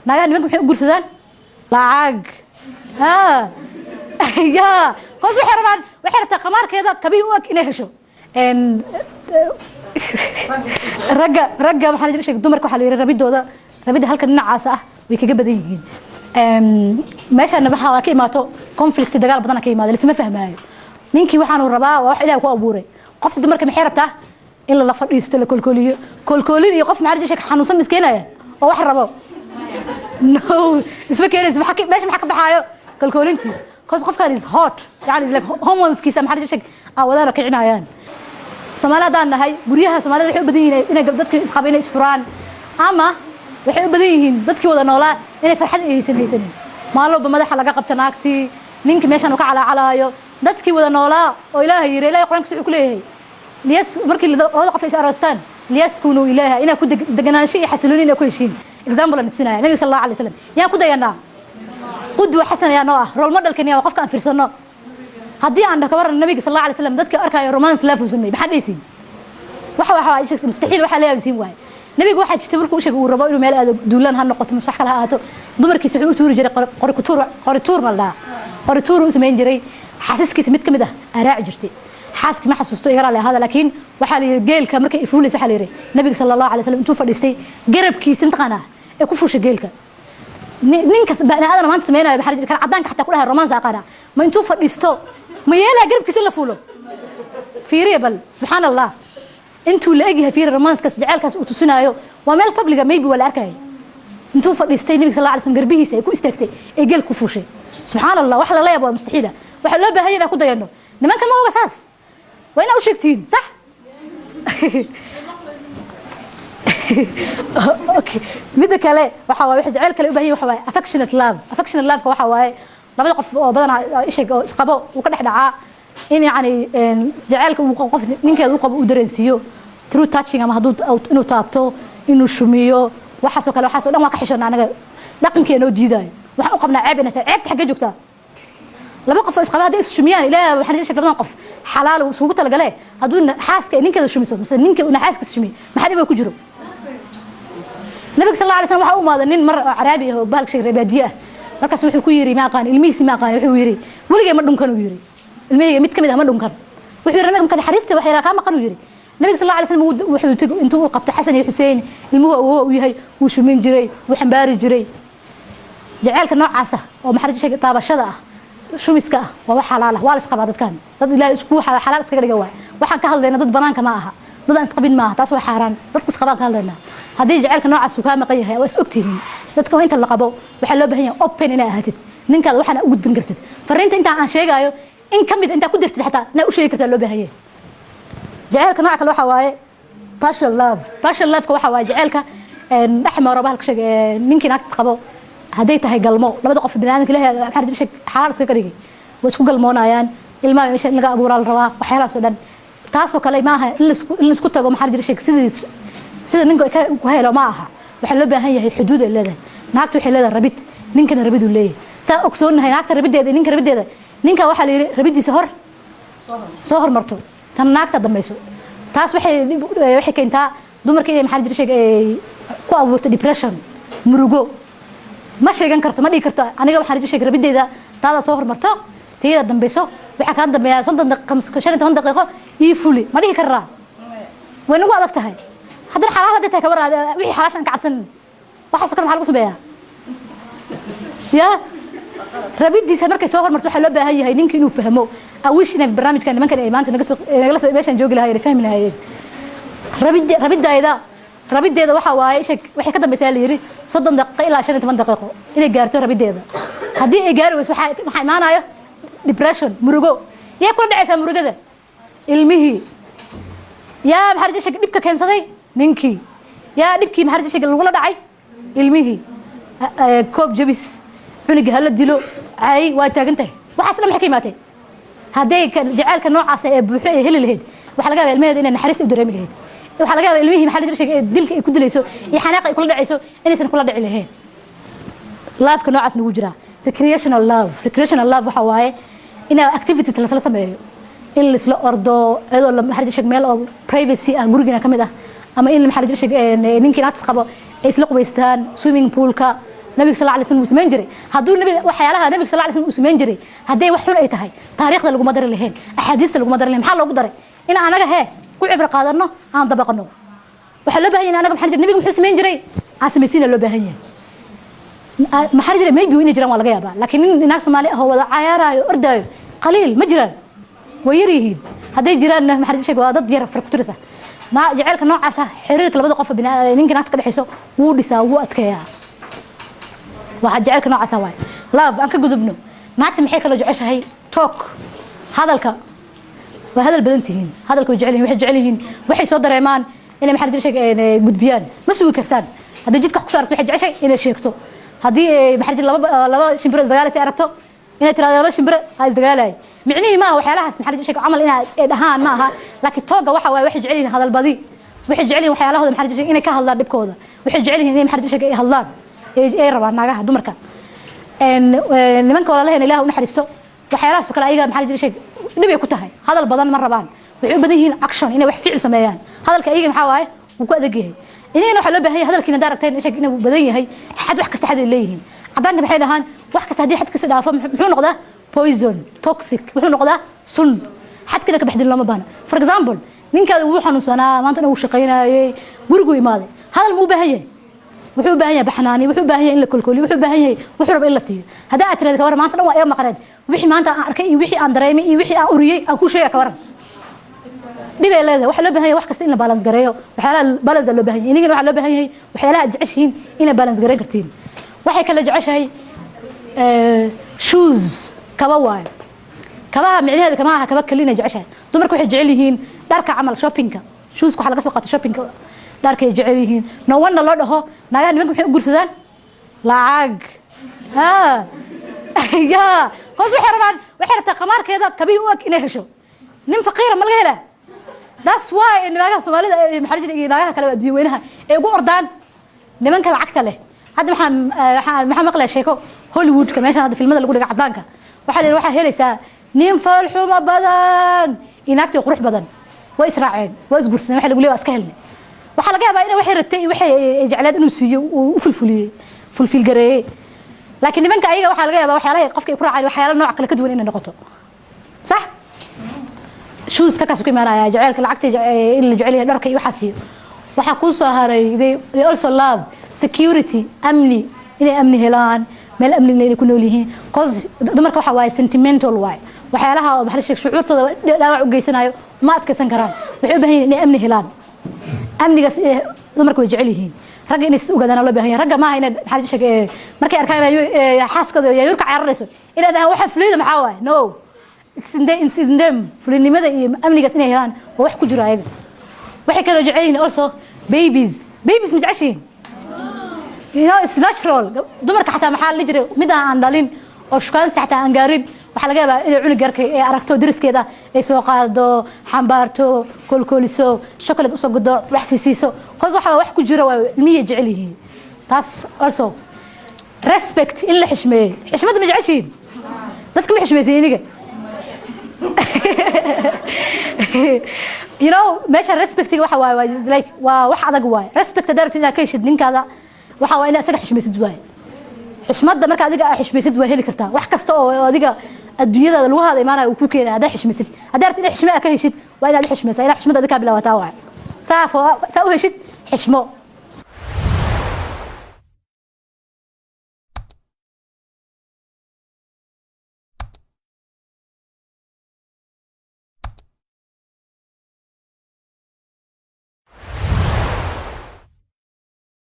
Naagaha nimanka maxay u guursadaan? Lacag. Ha ya hoos waxay rabaan, waxay rabtaa qamaarkeeda kabihii u eg inay hesho. Ragga waxaa la sheegay, dumarka waxaa la yidhi rabidooda, rabidda halka dhinacaas ah way kaga badan yihiin. Meeshaana waxaa ka imaato conflict, dagaal badana ka imaado, lisma fahmaayo. Ninkii waxaanu rabaa waa wax Ilaah ku abuuray. Qofta dumarka maxay rabtaa? In lala fadhiisto, la kolkooliyo. Kolkoolin iyo qof, maxaa la sheegay, xanuunsan miskeenaya oo wax rabo, no, isma keenayso. Meesha maxaa ka baxaayo? Kolkoolintii, cause qofkan is hot, yani is like hormoneskiisa, maxaa la sheegay, aa wadaana kicinayaan. Soomaali haddaan nahay, guryaha Soomaalida waxay u badan yihiin inay dadka isqaba inay isfuraan, ama waxay u badan yihiin dadkii wada noolaa inay farxad ay haysanin. Maalin walba madaxa laga qabta naagtii, ninkii meeshan uu ka calaacalaayo. Dadkii wada noolaa oo Ilaahay yiri, Ilaahay Qur-aankiisa wuxuu ku leeyahay liyas markii labada qof ay is aroostaan, ليسكنوا إليها, inaa ku deganaansho iyo xasilooni inaa ku heshiin. Example aan tusinaya, Nabiga sal Allahu alay wasalam yaan ku dayanaa, qudwa xasan ayaa noo ah, role modelkan yaa qofka aan fiirsano. Haddii aan dhaho, kawaran nabiga sal Allahu alay wasalam dadka arkaayo romance love uu sameeyey, maxaa dhehaysiin? Waxa mustaxiil waxaa la yaabisiin waaye. Nabiga waxaa jirta markuu u sheegay uu rabo inuu meel aado, duulaan ha noqoto mise wax kale ha ahaato, dumarkiisa wuxuu u tuuri jiray qori kutuur. Qori tuur ma la dhahaa? Qori tuur uu samayn jiray. Xaasaskiisa mid ka mid ah aa raaci jirtay. Xaaskii ma xasuusto, igara le ahaada, laakiin waxaa la yidhi geelka markay fuulaysa, waxaa la yidhi nabiga sala Allahu alay wasalam intuu fadhiistay garabkiisa mataqaanaa ee ku fuushay geelka. Ninkas bani aadan maanta sameynayo, maxaa la jiri kara? Caddaanka xataa ku dhahay romance aqaana, ma intuu fadhiisto ma yeelaa garabkiisa in la fuulo? Fiiriya bal, subxaan Allah, intuu la egyahay. Fiiri romancekaas, jaceylkaas uu tusinaayo. Waa meel publicga, maybe waa la arkaya. Intuu fadhiistay nabiga sal alla alay slam garbihiisa ay ku istaagtay ee geel ku fuushay. Subxaan Allah, wax lala yaabo waa mustaxiila. Waxaa loo baahan yahay inaan ku dayano. Nimanka ma oga saas, waa inaa u sheegtihiin, sax? Okay, midda kale waxa waaye, waxa jacayl kale u baahan yahay waxa waaye affectionate love. Affectionate love waxa waaye labada qof oo badanaa isheg oo isqabo uu ka dhex dhacaa in yacni jacaylka uu qof ninkeeda u qabo uu dareensiiyo through touching, ama hadduu inuu taabto, inuu shumiyo, waxaasoo kale. Waxaasoo dhan waa ka xishana anaga, dhaqankeena oo diidaayo. Waxaan u qabnaa ceeb inay tahay. Ceebta xaggee joogtaa? Laba qof oo isqaba hadday is shumiyaan, Ilaahay waxaan sheeg labadan qof xalaal uu isugu talagale. Hadduu xaaska ninkeeda shumiso mise ninka uu xaaskiisa shumiyo, maxaa dhib ku jiro? Nabiga sal alla alay slam waxaa u imaaday nin mar oo Caraabi ah oo bahalka sheeg reebaadiye ah. Markaas wuxuu ku yidhi, ma aqaan ilmihiisi, ma aqaan, wuxuu yidhi weligay ma dhunkan, uu yidhi, ilmahayga mid ka mid ah ma dhunkan. Wuxuu yidhi nabiga, marka naxariista waxa yidhaha kaa maqan, uu yidhi. Nabiga sal alla alay slam wuxuu tegi intuu u qabto Xasan iyo Xuseen, ilmuhu awoowa u yahay, wuu shumin jiray, wuu xambaari jiray. Jaceylka noocaas ah oo maxaa la sheegay, taabashada ah, shumiska ah, waa wax xalaal ah, waa la isqabaa. Dadkan dad Ilaahay isku xalaal iskaga dhiga waay. Waxaan ka hadlaynaa dad banaanka ma aha, dad aan isqabin maaha, taas waa xaaraan. Dadka isqabaan ka hadlaynaa. Haddii jaceylka noocaas uu kaa maqan yahay, waa is ogtihiin. Dadka waa inta la qabo waxaa loo baahan yahay open inaa ahaatid ninkaada, waxaana u gudbin kartid fariinta intaa aan sheegaayo in ka mid intaa ku dirtid, xataa inaa u sheegi kartaa loo baahan yahay. Jaceylka nooca kale waxaa waaye partial love. Partial love-ka waxaa waaye jaceylka dhex maro bahalka sheeg ninkii naagtiis qabo. Hadday tahay galmo, labada qof biniaadamka Ilaahay, maxaa la sheeg, xalaal iskaga dhigay, way isku galmoonayaan. Ilmaha meesha in laga abuuraa la rabaa, waxyaalahaas oo dhan. Taasoo kale ma aha in laisku tago, maxaa la sheeg, sidiis sida ninka ku helo ma aha. Waxaa loo baahan yahay xuduud ay leedahay. Naagta waxay leedahay rabid, ninkana rabiduu leeyahay. Saa ogsoonahay, naagta rabiddeeda, ninka rabiddeeda, ninka waxaa la yidhi rabiddiisa hor soo hormarto, tan naagta dambayso. Taas waxay keentaa dumarka inay, maxaa la jira sheeg, ay ku abuurto depression, murugo. Ma sheegan karto, ma dhihi karto aniga, waxaa la jira sheeg, rabiddeeda taada soo hormarto, tayada dambayso, waxaa kaa dambeeya 50 daqiiqo, 15 daqiiqo ii fuli, ma dhihi karaa? Way nagu adag tahay. Haddana xalaal hadday tahay, kabar wixii xalaashan ka cabsanin, waxaasoo kale maxaa lagu sameeyaa? Ya rabidiisa markay soo hormarto, waxaa loo baahan yahay ninka inuu fahmo. Awish inay barnaamijkan nimankan ay maanta naga soo nagala soo meeshaan joogi lahaayeen, ay fahmi lahaayeen. Rabidayda, rabiddeeda waxaa waaye sheeg, waxay ka dambaysaa la yidhi 30 daqiiqo ilaa 15 daqiiqo inay gaarto rabiddeeda. Haddii ay gaari weyso, waxaa imaanayo depression, murugo. Yaa kula dhacaysaa murugada? Ilmihii. Yaa, maxaa la sheeg, dhibka keensaday? Ninkii. Yaa dhibkii, maxaa la sheeg, lagula dhacay? Ilmihii. Koob jabis, cunuga hala dilo, cay waa taagan tahay. Waxaas dhan maxay ka imaatay? Hadday jaceylka noocaas ee buuxo ay heli lahayd, waxaa laga yaabaa ilmaheeda inay naxariis u dareemi lahayd. Waxaa laga yaabaa ilmihii, maxaa la sheegay, dilka ay ku dilayso iyo xanaaqa ay kula dhacayso inaysan kula dhici lahayn. Loveka noocaas nagu jiraa recreational love. Recreational love waxa waaye in activities lasla sameeyo, in laisla ordo iyadoo maxaa la sheeg, meel oo privacy ah gurigiina ka mid ah, ama in, maxaa la sheeg, ninkii naagtis qabo ay isla qubaystaan swimming poolka. Nabiga sal alay slam uu samayn jiray. Hadduu nabiga waxyaalaha nabiga sal alay slam uu samayn jiray hadday wax xun ay tahay, taariikhda laguma dari lahayn, axaadiista laguma dari lahayn. Maxaa loogu daray? In anaga hee ku cibro qaadano, aan dabaqno. Waxaa loo baahan yahay anaga, maxaa jira, nabiga muxuu samayn jiray aan samaysiina loo baahan yahay. Maxaa jira, maybe inay jiraan waa laga yaabaa, laakiin nin naag Soomaali ah oo wada cayaaraayo, ordaayo, qaliil ma jiraan, way yar yihiin. Hadday jiraanna, maxaa sheeg, waa dad yar, far ku tiris ah. Jaceylka noocaas ah xiriirka labada qof, ninka naagta ka dhexayso, wuu dhisaa, wuu adkeeyaa. Waxaa jaceylka noocaas ah waay love. Aan ka gudubno. Naagta maxay kaloo jeceshahay? Talk, hadalka. Waa hadal badan tihiin, hadalka way jecel yihiin. Waxay jecel yihiin waxay soo dareemaan inay, maxaa sheeg, gudbiyaan. Ma sugi kartaan. Haddii jidka wax kusoo aragto, waxay jeceshahay inay sheegto. Haddii, maxaa jira, laba shimbiro isdagaalaysa aragto, inay tirahdo laba shimbiro ha isdagaalay. Micnihii maaha waxyaalahaas, maxaa sheeg, camal inay dhahaan ma aha, laakiin tooga waxa waaye waxay jecel yihiin hadal badi. Waxay jecel yihiin waxyaalahooda, maxaa sheeg, inay ka hadlaan dhibkooda. Waxay jecel yihiin inay, maxaa sheeg, ay hadlaan ay rabaan naagaha, dumarka. Nimanka walaalaheen, Ilaah u naxariisto, waxyaalahaas oo kale ayaga, maxaa sheeg, dhib ay ku tahay. Hadal badan ma rabaan. Waxay u badan yihiin action, inay wax ficil sameeyaan. Hadalka ayaga maxaa waaye, wuu ku adag yahay. Inagana waxaa loo baahan yahay hadalkiina haddaa aragteen, sheeg, inuu badan yahay, xad, wax kasta xad ay leeyihiin. Caddaanka maxay dhahaan? Wax kasta haddii xadkiisa dhaafo, muxuu noqdaa? Poison, toxic, wuxuu noqdaa sun. Xadkina ka baxdin looma baahna. For example, ninkaada wuu xanuunsanaa, maanta dhan wuu shaqaynayay, guriguu imaaday. Hadal muu u baahan yahay? Wuxuu u baahan yahay baxnaani, wuxuu u baahan yahay in la kolkoliyo, wuxuu u baahan yahay wuxuu rabo in la siiyo. Haddaa aad tirahdo, "Kawaran, maanta dhan waa iga maqneen, wixii maanta aan arkay iyo wixii aan dareemay iyo wixii aan uriyey aan kuu sheega," kawaran, dhib ay leedahay. Waxaa loo baahan yahay wax kasta in la balance gareeyo. Waxyaalaha balance loo baahan yahay. Inigana waxaa loo baahan yahay waxyaalaha aad jeceshihiin inay balance gareyn kartiin. Waxay kala jeceshahay shoes, kaba waayo. Kabaha micnaheeda kama aha kaba kali inay jeceshahay. Dumarka waxay jecel yihiin dharka camal, shoppingka. Shoeska waxaa laga soo qaatay shoppingka. Dharkay jecel yihiin. No wonder loo dhaho naagaha, nimanka maxay u guursadaan? Lacag. Ha ya hoos waxay rabaan, waxay rabtaa qamaarkeeda kabihii u eg inay hesho. Nin faqiira ma laga helaa? That's why naagaha Soomaalida, maxaa jira, iyo naagaha kale adduun weynaha ay ugu ordaan nimanka lacagta leh. Hadda waxaa maqlaya sheeko Hollywoodka, meeshan hadda filmada lagu dhiga cadaanka. Waxaa la yidhi waxaa helaysaa nin foolxumo badan iyo naagtii qurux badan. Way israaceen, waa isguursadeen. Waxa lagu leeyahay waa iska helnay. Waxaa laga yaabaa in waxay rabtay iyo waxay jecleed inuu siiyo, uu u fulfuliyey, fulfil gareeyey. Laakiin nimanka ayaga waxaa laga yaabaa waxyaalaha qofka ay ku raaceen waxyaala nooc kale ka duwan inay noqoto. Sax, shoes kaas ku imaanaya jaceylka lacagta, in la jecel yahay dharka iyo waxaas. Iyo waxaa kuu soo haray, they also love security, amni, inay amni helaan, meel amni inay ku nool yihiin. Cause dumarka waxa waaye sentimental waaye. Waxyaalaha oo, maxaa la sheeg, shucuurtooda dhaawac u geysanayo ma adkaysan karaan. Waxay u baahan yihiin inay amni helaan. Amnigaas dumarka way jecel yihiin. Ragga inay is ogaadaan loo baahan yahay. Ragga maaha inay, maxaa la sheeg, markay arkaan xaaskooda yaayuurka cararayso inay dhahaan, "Waxa fuliyada maxaa waaye?" No, it's in them. Fulinimada iyo amnigaas inay helaan waa wax ku jiro ayaga. Waxay kaloo jecel yihiin also babies. Babies ma jeceshihiin? You know, it's natural. Dumarka xataa, maxaa la jiray, mid aan dhalin oo shukaansi xataa aan gaarin, waxaa laga yaabaa inay cunug yarka ay aragto dariskeeda, ay soo qaado, xambaarto, koolkooliso, chocolate usoo gudo, wax siisiiso. Cause waxa wax ku jira waa ilmihii jecel yihiin taas. Also respect, in la xishmeeyo. Xishmadda ma jeceshihiin? Dadka ma xishmaysan iniga? You know, meesha respectiga waxa waaye waa like waa wax adag waaye. Respect haddaa rabtid inaad ka heshid ninkaada, waxa waa inaad isaga xishmaysid waaye. Xishmadda marka adiga aad xishmaysid, waa heli kartaa wax kasta oo adiga adduunyadaada lagu hada imaanaya, uu ku keenaya haddaa xishmaysid. Haddaa rabtid inaad xishme aad ka heshid, waa inaad xishmaysaa. Inaad xishmadda adiga kaa bilaabataa waaye. Saa saa u heshid xishmo.